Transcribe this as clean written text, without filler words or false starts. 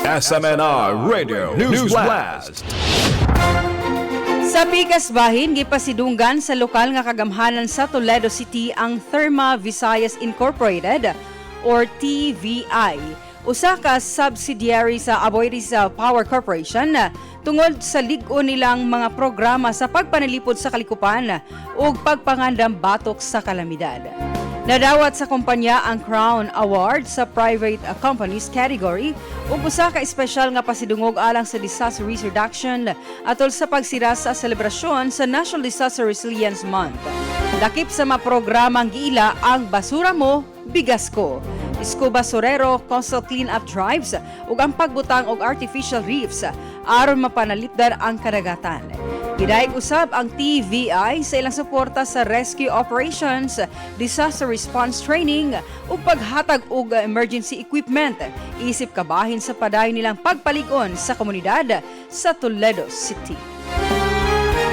SMNI Radio News Blast. Sa pikas bahin, gipasidunggan sa lokal nga kagamhanan sa Toledo City ang Therma Visayas Incorporated or TVI, usa ka subsidiary sa Aboitiz Power Corporation, tungod sa lig-on nilang mga programa sa pagpanalipod sa kalikupan ug pagpangandam batok sa kalamidad. Nadawat sa kumpanya ang Crown Award sa Private Companies category ug usa ka espesyal nga pasidungog alang sa disaster risk reduction atol sa pagsira sa selebrasyon sa National Disaster Resilience Month. Lakip sa mga programang giila ang Basura Mo, Bigas Ko, Scuba Sorero, Coastal Clean-Up Drives ug ang pagbutang og artificial reefs aron mapanalipdan ang kadagatan. Gidayeg usab ang TVI sa ilang suporta sa rescue operations, disaster response training ug paghatag og emergency equipment isip kabahin sa padayon nilang pagpalig-on sa komunidad sa Toledo City.